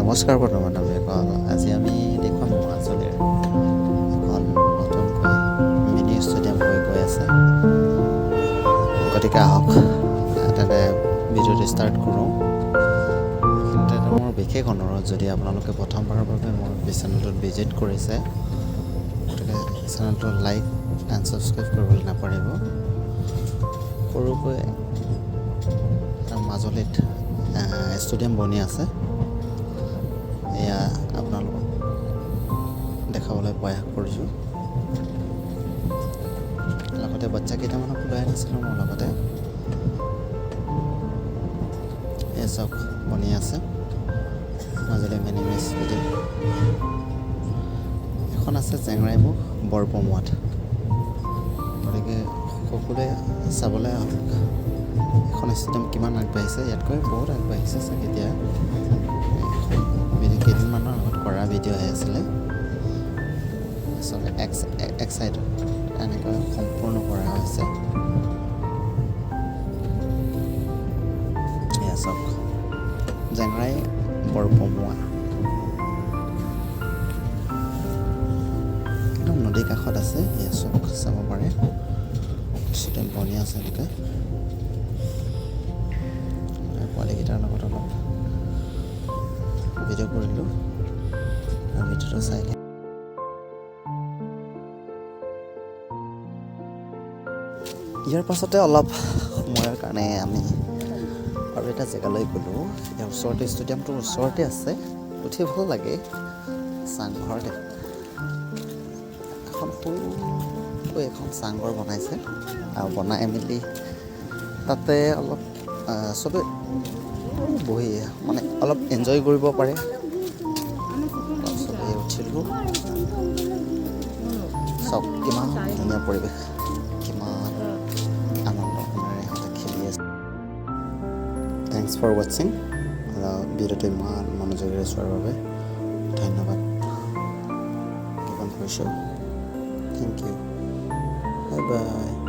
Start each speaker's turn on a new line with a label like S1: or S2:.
S1: নমস্কাৰ বন্ধু বান্ধৱীসকল, আজি আমি দেখুৱাম মাজুলীৰ এখন নতুনকৈ মিনি ষ্টেডিয়াম হৈ গৈ আছে। গতিকে আহক তেন্তে ভিডিঅ'টো ষ্টাৰ্ট কৰোঁ। এইখিনিতে মোৰ বিশেষ অনুৰোধ, যদি আপোনালোকে প্ৰথমবাৰৰ বাবে মোৰ চেনেলটোত ভিজিট কৰিছে, গতিকে চেনেলটো লাইক এণ্ড ছাবস্ক্ৰাইব কৰিবলৈ নাপাহৰিব। সৰুকৈ এটা মাজুলীত ষ্টেডিয়াম বনি আছে, এয়া আপোনালোকক দেখাবলৈ প্ৰয়াস কৰিছোঁ। লগতে বাচ্চা কেইটামানকো লৈ আনিছিলোঁ মোৰ লগতে। এই চাওক, বনি আছে মাজুলী মিনি ষ্টেডিয়াম। এখন আছে জেংৰাইমুখ বৰপমুৱাত। গতিকে সকলোৱে চাবলৈ আহক এখন ষ্টেডিয়াম কিমান আগবাঢ়িছে। ইয়াতকৈ বহুত আগবাঢ়িছে চাগে এতিয়া। এখন কেইদিনমানৰ আগত কৰা ভিডিঅ' আহি আছিলে। আচলতে এক চাইডত এনেকৈ সম্পূৰ্ণ কৰা হৈছে। এয়া চাওক, জেংৰাই বৰপমুৱা, একদম নদীৰ কাষত আছে। এয়া চাওক, চাব পাৰে, ষ্টেডিয়াম বনি আছে। এনেকৈ পোৱালীকেইটাৰ লগত অলপ ভিডিঅ' কৰিলোঁ আৰু ভিডিঅ'টো চাই ইয়াৰ পাছতে অলপ সময়ৰ কাৰণে আমি আৰু এটা জেগালৈ গ'লোঁ। ইয়াৰ ওচৰতে, ষ্টেডিয়ামটোৰ ওচৰতে আছে, উঠি ভাল লাগে। চাংঘৰতে এখন সৰুকৈ এখন চাংঘৰ বনাইছে আৰু বনাই মেলি তাতে অলপ চবে বহি মানে অলপ এনজয় কৰিব পাৰে। অলপ চবেই উঠিলোঁ। চাওক কিমান ধুনীয়া পৰিৱেশ, কিমান আনন্দ মনেৰে ইহঁতে খেলি আছে। Thanks for ৱাটছিং। ভিডিঅ'টো ইমান মনোযোগেৰে চোৱাৰ বাবে ধন্যবাদ জ্ঞাপন কৰিছোঁ। Thank you, bye bye.